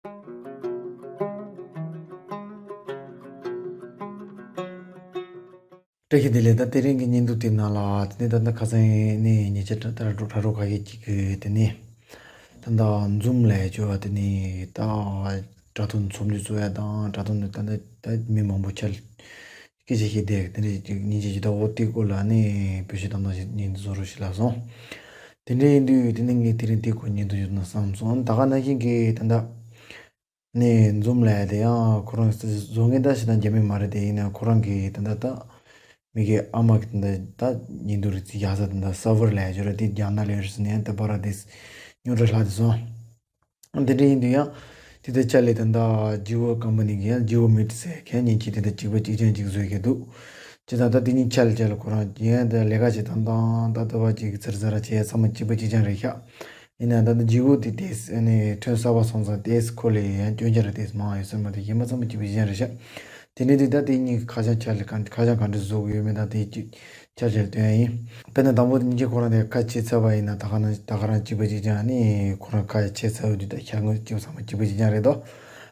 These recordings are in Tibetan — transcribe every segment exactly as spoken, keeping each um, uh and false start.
བཀྲ་ཤིས་བདེ་ལེགས། ད་དེ་རིང་གི་བརྙན་ཐུང་དེ་ནང་ལ་དེ་ནས་ད་ལྟ་ཁ་སང་ནས་ཉེ་ཆར་དྲ་དྲ་དྲ་གྲོགས་ཁ་ཤས་ཅིག་གིས་དེ་ནས་ད་ལྟ་འཛུམ་ལས་བྱོས་པ་དེ་ནས་ད་དྲ་ཐོག་ཚོགས་འདུ་ཚོགས་ཡ་དང་དྲ་ཐོག་ནས་ད་ལྟ་ད་མི་མང་པོ་ཆ་སྐད་ཆ་བཤད་བསྡད་དེ་འདྲ་ཅིག་ཉིན་གཅིག་ཅིག་ད་འོ་དེ་སྐོར་ལ་ནི་བེད་སྤྱོད་བཏང་སྟངས་ཤིག་ཉིན་དུ་བཟོ་རོགས་ཞེས་ལབ་སོང་། དེ་འདྲ་ཡིན་དུས་དེ་ནི་ངས་དེ་རིང་དེ་སྐོར་ཉིན་དུ་ཡོད་ན་བསམ་སོང་། ད་ག་ནང་བཞིན་གྱི་ད་ལྟ་ནི་འཛུམ་ལབ་ཡ་དེ་ཡང་ཁོ་རང་བཟོ་མཁན་ད་ཞེ་དྲག་རྒྱ་མི་མ་རེད། དེ་ཡིན་ན་ཁོ་རང་གི་ད་ལྟ་ད་མི་གི་ཨ་མ་གི་ད་ལྟ་ད་ཉིན་དུ་རི་རྩི་ཡག་ས་ད་ལྟ་སར་ཝར་ལབ་ཡ་ཅིག་ཡོད་རེད། དེ་རྒྱ་ནག་ལ་ཡོད་རེད་ཟེར་ནས་ཡང་དེ་པར་དེ་ཉུང་དྲགས་ལྷག་དེ་སོང་། དེ་འདྲ་ཡིན་དུས་ཡང་དེ་ལྟར་ཆ་ལས་ད་ལྟ་ཇི་ཝོ་ཀམ་པ་ནི་གི་ཡང་ཇི་ཝོ་མིཊ་ཟེར་མཁན་ཉིན་གཅིག་དེ་ལྟར་གཅིག་པ་གཅིག་རྐྱང་གཅིག་བཟོས་ཀྱི་འདུག་ཅི་ད་ལྟ་དེ་གཉིས་ཆ་ལས་ཆ་ལས་ཁོ་རང་ཡང་ད་ལས་ཀ་བྱེད་སྟངས་དང་ད་ལྟ་བ་གཅིག་ཚར་ཚར་བྱས་ཚང་མ་གཅིག་པ་གཅིག་རྐྱང་རེད་ཤག་ཡིན་ན་ད་ལྟ་ཇི་ཝོ་དེ་ཏེས་ཨ་ནི་ཐོན་གསར་པ་སོང་ཙང་ཏེས་ཁོ་ལས་ཡང་སྐྱོན་ཆ་རེ་ཏེས་མང་ཡོད་ས་མ་གཏོགས་གཞན་པ་ཚང་མ་གཅིག་པ་གཅིག་རྐྱང་རེད་ཤག་དེ་ནས་དེ་ད་དེ་གཉིས་ཁ་བྱང་ཆ་ལས་གང་ཁ་བྱང་གང་འདྲ་བཟོ་གི་ཡོད་མེད་དང་དེ་གཅིག་ཆ་ཆ་ལས་སྟོན་ཡ་ཡིན། དཔེར་ན་དང་པོ་དེ་ཉིན་གཅིག་ཁོ་རང་དེ་ཁ་ཕྱེ་ཚར་བ་ཡིན་ན་ད་ག་ན་ད་ག་རང་གཅིག་པ་གཅིག་རྐྱང་ཨ་ནི་ཁོ་རང་ཁ་ཕྱེ་ཚར་བ་དུས་ད་ཤ་དངོས་གཅིག་པ་ཚང་མ་གཅིག་པ་གཅིག་རྐྱང་རེད་དོ།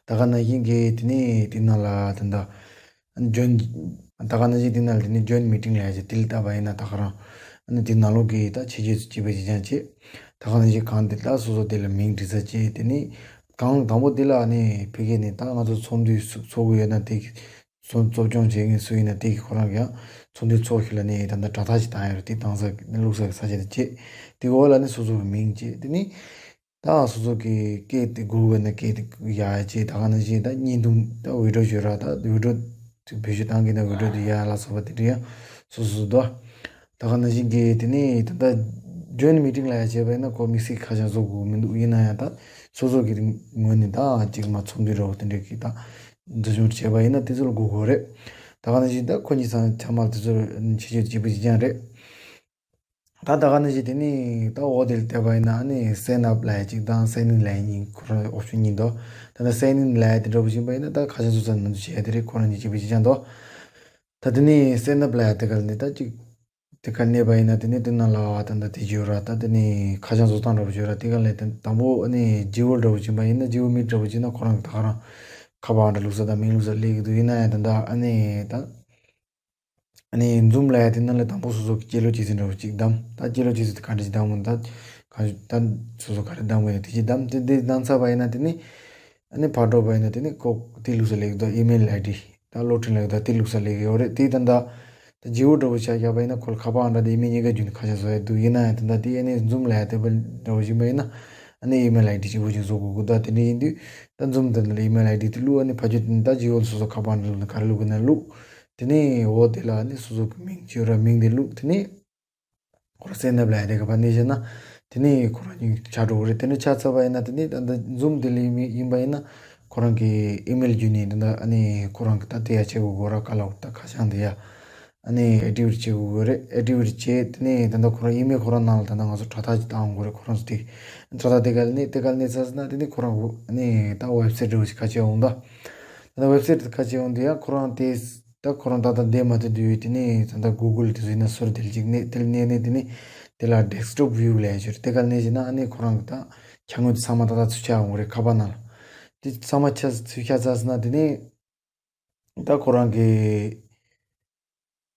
ད་ག་ནང་བཞིན་གྱི་དེ་ནས་དེ་ནང་ལ་དེ་འདྲ། ཇོན། ད་ག་ནང་བཞིན་དེ་ནང་ལ་དེ་ནས་ཇོན་མི་ཊིང་ལ་ཡ་ཅིག་དེ་ལ་བལྟས་པ་ཡིན་ན་ད་ག་རང་། ཨ་ནི་དེ་ནང་ལོགས་ཀྱི་ད་ཆེ་ཆེ་སུ་གཅིག་པ་གཅིག་རྐྱང་བྱེད། ད་ག་ནང་བཞིན་གང་དེ་ལ་སོ་སོ་དེ་ལ་མིང་འབྲི་ས་བྱེད་དེ་ནི། གང་དང་པོ་དེ་ལ་ཨ་ནི་ཕ་གི་ནས་ད་ང་ཚོ་ཚོགས་འདུ་སུ་ཚོགས་ཀྱི་ཡོད་ན་དེ་གི་ཚོགས་གཙོ་སྐྱོང་བྱེད་མཁན་སུ་ཡིན་ན་དེ་གི་ཁོ་རང་གི་ཡང་ཚོགས་འདུ་ཚོགས་ཤིག་ལ་ནི་ད་ལྟ་དྲ་ཐག་ཅིག་བཏང་ཡོད་རེད། དེ་བཏང་ས་བླུགས་ས་གི་ས་ཆ་དེ་བྱེད། དེ་གི་འོག་ལ་ནི་སོ་སོ་གི་མིང་བྱེད་དེ་ནི། ད་སོ་སོ་གི་སྐད་དེ་གུ་གུ་ན་སྐད་དེ་ཡ་ཅེ་ད་ག་ནང་བཞིན་ད་བརྙན་ཐུང་ད་བི་ཌིའོ་བཟོས་ར་ད་བི་ཌིའོ་དེ་བེད་སྤྱོད་བཏང་གི་ན་བི་ཌིའོ་དེ་ཡ་ལ་སོགས་པ་དེ་འདྲ་ཡང་སོ་སོ་སོ་དོ། ད་ག་ནང་བཞིན་གི་དེ་ནས་ད་ད་ཇོན་མི་ཊིང་ལ་ཡ་བྱས་པ་ཡིན་ན་ཁོ་དམིགས་བསལ་ཁ་བྱང་བཟོ་དགོས་མི་འདུག་ཡིན་ན་ཡང་ད་སོ་སོ་གི་ངོས་ནས་ད་ཅིག་མ་ཚོགས་འདུ་ར་བ་དེ་འདྲ་གི་ད་འཛུལ་ཞུགས་བྱས་པ་ཡིན་ན་དེ་ཚོ་ལ་དགོས་དགོས་རེད། ད་ག་ནང་བཞིན་ད་ཁོ་གཉིས་ཚང་ཚང་མ་དེ་ཚོ་ཆེ་ཆེ་གཅིག་པ་གཅིག་རྐྱང་རེད། ད་ད་ག་ནང་བཞིན་དེ་ནི་ད་འོ་དེ་ལ་བལྟས་པ་ཡིན་ན་ཨ་ནི་སའིན་ཨབ་ལབ་ཡ་གཅིག་དང་སའིན་ཨིན་ལབ་ཡ་གཉིས་ཁོ་རང་ཨོབ་ཤན་གཉིས་འདུག་ད་ལྟ་སའིན་ཨིན་ལབ་ཡ་དེ་འདྲ་པོ་ཞིག་ཡིན་པ་ཡིན་ན་ད་ཁ་བྱང་བཟོ་ས་ནང་དུ་བྱས་དེ་རེད། ཁོ་རང་གཉིས་གཅིག་པ་གཅིག་རྐྱང་འདུག་ད་དེ་ནི་སའིན་ཨབ་ལབ་ཡ་དེ་ག་ལ་ནི་ད་གཅིག་དེ་ག་གནས་པ་ཡིན་ན་དེ་ནི་དེ་ནང་ལ་བ་ད་ད་དེ་བརྗོད་ར་ད་དེ་ནི་ཁ་བྱང་བཟོ་སྟངས་འདྲ་པོ་བརྗོད་ར་དེ་ག་ལ་དེ་དང་པོ་ཨ་ནི་ཇི་ཝོ་འདྲ་པོ་ཞིག་ཡིན་པ་ཡིན་ན་ཇི་ཝོ་མིཊ་འདྲ་པོ་བྱས་ན་ཁོ་རང་གི་ད་ག་རང་ཁ་པར་འདྲ་བླུགས་ས་དང་མིང་བླུགས་ས་སླེབས་ཀྱི་འདུག་ཡིན་ན་ཡང་ད་ད་ཨ་ནི་ད། ཨ་ནི་འཛུམ་ལབ་ཡ་དེ་ནང་ལ་དང་པོ་སོ་སོ་གི་སྐྱེས་ལོ་གཅིག་ཚེས་འདྲ་བོ་གཅིག་བདམས། ད་སྐྱེས་ལོ་གཅིག་ཚེས་དེ་ག་འདྲ་ཞིག་བདམས་དགོས་ད། ག་ད་སོ་སོ་ག་རེ་བདམས་དགོས་ཡ་དེ་གཅིག་བདམས། དེ་དེ་བདམས་ཚར་བ་ཡིན་ན་དེ་ནི་ཨ་ནི་ཕར་འགྲོ་བ་ཡིན་ན་དེ་ནི་ཁོ་དེ་བླུགས་ས་སླེབས་ཀྱི་འདུག་ཨི་མེལ་ཨའི་ཌི་ད་གློག་འཕྲིན་ལབ་ཀྱི་འདུག་དེ་བླུགས་ས་སླེབས་ཀྱི་ཡོད་རེད། དེ་ད་ད་ད་ཇི་ཝོ་འདྲ་བོ་ཆ་བཞག་པ་ཡིན་ན་ཁོ་ལ་ཁ་པར་འདྲ་དེ་ཨི་མེལ་གཉིས་ཀ་བརྒྱུད་ནས་ཁ་བྱང་བཟོ་ཡ་འདུག་ཡིན་ན་ཡང་ད་ད་དེ་ཨ་ནི་འཛུམ་ལབ་ཡ་དེ་འདྲ་བོ་ཞིག་ཡིན་པ་ཡིན་ན་ཨ་ནི་ཨི་མེལ་ཨའི་ཌི་གཅིག་པོ་ཅིག་བཟོ་དགོས་ཀྱི་འདུག་དེ་འདྲ་ཡིན་དུས་ད་འཛུམ་དེ་ནང་ལ་ཨི་མེལ་ཨའི་ཌི་དེ་བླུགས། ཨ་ནི་ཕ་གི་ད་ཇི་ཝོ་ལ་སོ་སོ་ཁ་པར་འདྲ་བླུགས་ན་ག་རེ་བླུགས་དགོས་ན་བླུགས། དེ་ནས་འོ་དེ་ལ་ནི་སོ་སོ་གི་མིང་བྱས་ར་མིང་དེ་བླུགས། དེ་ནས་ཁོ་ར་སེ་ནབ་ལབ་ཡ་དེ་ག་པར་གནས་བྱས་ན་དེ་ནས་ཁོ་རང་གཉིས་ཆགས་འགྲོ་གི་རེད། དེ་ནས་ཆགས་ཚར་བ་ཡིན་ན་དེ་ནས་ད་ལྟ་འཛུམ་དེ་ལ་ཡིན་པ་ཡིན་ན་ཁོ་རང་གི་ཨི་མེལ་བརྒྱུད་ནས་ད་ལྟ་ཨ་ནི་ཁོ་རང་གི་ད་དེ་ཡ་བྱེད་དགོས་གོ་ར་ག་ལ་འོ་ད་ཁ་བྱང་དེ་ཡ་ཨ་ནི་ཨེག་ཊི་ཝེ་ཊི་བྱེད་དགོས་གོ་རེད། ཨེག་ཊི་ཝེ་ཊི་བྱས་དེ་ནས་ད་ལྟ་ཁོ་རང་ཨི་མེལ་ཁོ་རང་ནང་ལ་ད་ལྟ་ང་ཚོ་དྲ་ཐག་ཅིག་བཏང་དགོས་རེད། ཁོ་རང་ཚོ་དེ་དྲ་ཐག་དེ་ག་ལ་གནས་དེ་ག་ལ་གནས་ཚར་སོང་ན་དེ་ནས་ཁོ་རང་གི་ཨ་ནི་ད་ཝེབ་སའིཊ་འདྲ་བོ་ཞིག་ཁ་ཕྱེ་འོང་ད། ད་ལྟ་ཝེབ་སའིཊ་དེ་ཁ་ཕྱེ་འོང་དུས་ཡང་ཁོ་རང་དེ། ད་ཁོ་རང་ད་ལྟ་བསྡད་མ་ཐུབ་དུས་དེ་ནས་ད་ལྟ་གུ་གུལ་དེ་ཚོ་ཡིན་ན་སོར་དེ་ལ་ཅིག་གནས་དེ་ལ་གནས་ནས་དེ་ནས་དེ་ལ་ཌེ་སི་ཊོབ་ཝིའུ་ལབ་ཡ་ཅིག་ཡོད་རེད། དེ་ག་ལ་གནས་བྱས་ན་ཨ་ནི་ཁོ་རང་གི་ད་ཁྱབ་ངོས་དེ་ཚང་མ་ད་ལྟ་ཚུར་ཆགས་ཡོང་གི་རེད། ཁ་པར་ནང་ལ་དེ་ཚང་མ་ཆ་ཚུར་ཆགས་ཚར་སོང་ན་དེ་ནས་ད་ཁོ་རང་གི་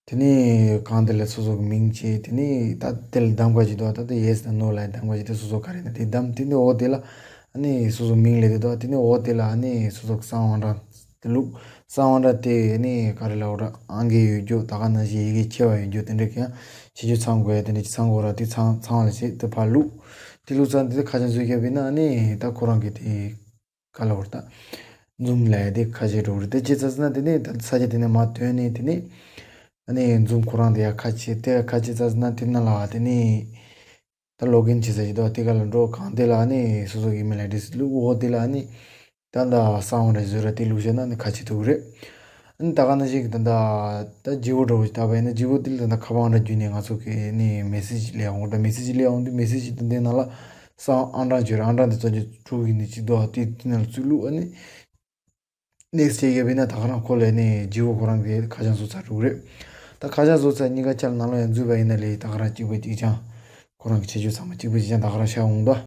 དེ་ནས་གང་དེ་ལ་སོ་སོ་གི་མིང་བྱས། དེ་ནས་ད་དེ་ལ་གདམ་ག་ཅིག་འདུག་ད་ལྟ་ཡེ་སི་དང་ནོ་ལབ་གདམ་ག་ཅིག་དེ་སོ་སོ་ག་རེ་ཡིན་ན་དེ་གདམ། དེ་ནས་འོ་དེ་ལ་ཨ་ནི་སོ་སོ་མིང་ལབ་དེ་འདུག་དེ་ནས་འོ་དེ་ལ་ཨ་ནི་སོ་སོ་གི་གསང་བ་འདྲ་དེ་བླུགས། གསང་བ་འདྲ་དེ་ནི་ག་རེ་ལབ་ར་ཨང་ཀི་ཡོད་རྒྱུ་ད་ག་ནང་བཞིན་ཡི་གེ་ཆེ་བ་ཡོད་རྒྱུ་དེ་འདྲ་གི་ཡང་ཆེ་ཆུང་ཚང་དགོས་ཡ་དེ་འདྲ་ཅིག་ཚང་དགོས་ར། དེ་ཚང་ཚང་བ་ལ་བྱས་དེ་ཕར་བླུགས། དེ་བླུགས་ཚར་དེ་ཁ་བྱང་བཟོས་བརྒྱབ་པ་ཡིན་ན་ཨ་ནི་ད་ཁོ་རང་གི་དེ་ག་ལབ་ར་ད་འཛུམ་ལབ་ཡ་དེ་ཁ་ཕྱེ་འགྲོ་གི་རེད། དེ་བྱས་ཚར་སོང་ན་དེ་ནས་ད་ས་ཆ་དེ་ནས་མར་ཐོན་ནས་དེ་ནས་ཨ་ནི་འཛུམ་ཁོ་རང་དེ་ཡ་ཁ་ཕྱེ་དེ་ཁ་ཕྱེ་ཚར་སོང་ན་དེ་ནང་ལ་དེ་ནས། ད་ལོག་ཨིན་བྱེད་ས་ཞིག་འདུག་དེ་ག་ལ་འགྲོ། གང་དེ་ལ་ཨ་ནི་སོ་སོ་གི་ཨི་མེལ་ཨའི་ཌི་བླུགས། འོ་དེ་ལ་ཨ་ནི་ད་ལྟ་གསང་བ་འདྲ་བཟོས་ར་དེ་བླུགས་བྱས་ན་ཨ་ནི་ཁ་ཕྱེ་ཐུབ་ཀྱི་རེད། ཨ་ནི་ད་ག་ནང་བཞིན་གྱི་ད་ལྟ་ད་ཇི་ཝོ་འདྲ་བོ་ཞིག་བཏབ་པ་ཡིན་ན་ཇི་ཝོ་དེ་ལ་ད་ལྟ་ཁ་པར་འདྲ་བརྒྱུད་ནས་ང་ཚོ་གི་ཨ་ནི་མེ་སེ་ཇི་སླེབས་ཡོང་གི་རེད། མེ་སེ་ཇི་སླེབས་ཡོང་དུས་མེ་སེ་ཇི་དེ་འདི་ནང་ལ་གསང་ཨང་གྲངས་བརྗོད་རེད། ཨང་གྲངས་དེ་ཚོ་ཅིག་དྲུག་ཡིན་ནི་ཅིག་འདུག་དེ་དེ་ནང་ལ་ཚུར་བླུགས། ཨ་ནི་ནེག་སི་བྱེད་ཡོད་པ་ཡིན་ན་ད་ག་རང་ཁོ་ལ་ནི་ཇི་ཝོ་ཁོ་རང་གི་ཁ་བྱང་བཟོ་ཚར་འགྲོ་གི་རེད། ད་ཁ་བྱང་བཟོ་ཚར་གཉིས་ཀ་ཆ་ལ་ནང་ལོགས་ཡང་འཛུལ་བ་ཡིན་ན་ལས་ད་ག་རང་གཅིག་པ་གཅིག་རྐྱང་། ཁོ་རང་གི་ཁྱད་ཆོས་ཚང་མ་གཅིག་པ་གཅིག་རྐྱང་ད་ག་རང་ཤར་འོང་ད།